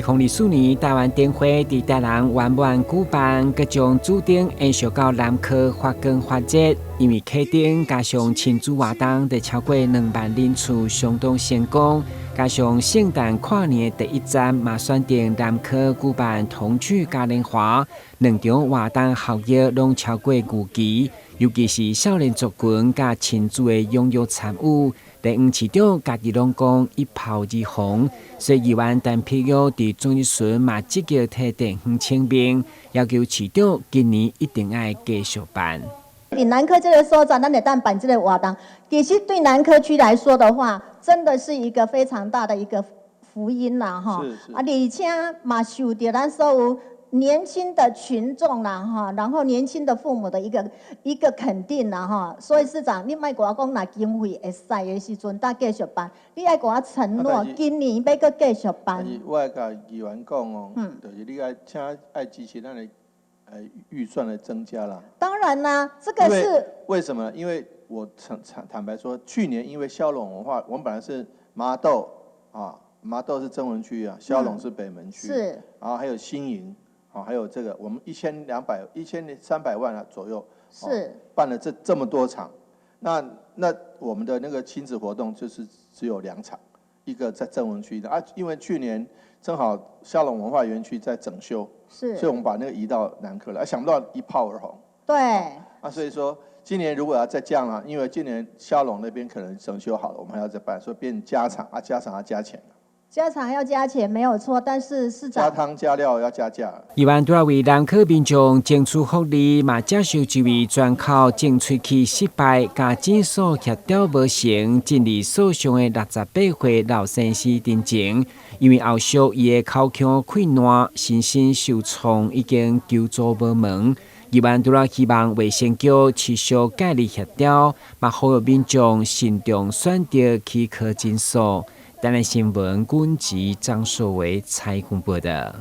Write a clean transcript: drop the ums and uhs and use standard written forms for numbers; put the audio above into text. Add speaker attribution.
Speaker 1: 2024年台灣燈會佇台南圓滿舉辦，閣將主燈延續到南科發光發熱。因為啟燈加上親子活動，就超過2萬人次，相當成功。加上聖誕跨年的第一站嘛，選定南科舉辦童趣嘉年華，兩場活動效益攏超過預期，尤其是少年族群佮親子的踴躍參與。地方市長家己攏講一炮而紅，所以議員陳碧玉佇總質詢嘛積極提地方請命，要求市長今年一定愛繼續辦。
Speaker 2: 佇南科這個所在，咱會當辦這個活動，其實對南科區來說的話，真的是一個非常大的一個福音啦，哈！啊，而且嘛受著咱所有年輕的群眾啦，哈，然後年輕的父母的一個肯定啦，哈。所以市長，你莫共我講，若經費會使的時陣，才繼續辦。你愛共我承諾，今年欲閣繼續辦。
Speaker 3: 但是我愛共議員講哦，就是你愛請愛支持咱的預算的增加啦。
Speaker 2: 當然啦，這個是。
Speaker 3: 為什麼？因為我坦白說，去年因為驍龍文化，我們本來是麻豆啊，麻豆是曾文區啊，驍龍是北門區，然後還有新營。好，還有這個，我們1200、1300萬啊左右，辦了這麼多場，那我們的那個親子活動就是只有兩場，一個在曾文區的啊，因為去年正好驍龍文化園區在整修，所以我們把那個移到南科了，啊，想不到一炮而紅，啊，所以說今年如果要再降了，因為今年驍龍那邊可能整修好了，我們還要再辦，所以變加場啊，加場要加錢。
Speaker 2: 加場要加錢沒有錯，但是市長
Speaker 3: 加湯加料要加價。
Speaker 1: 議員除了為南科民眾爭取福利，嘛接受一位全口種喙齒失敗、共診所協調無成，進入訴訟的68歲老先生陳情，因為後續伊的口腔潰爛，身心受創，已經求助無門。議員除了希望衛生局持續介入協調，嘛呼籲民眾慎重選擇齒科診所。台南新聞，阮籍張碩維採訪報導。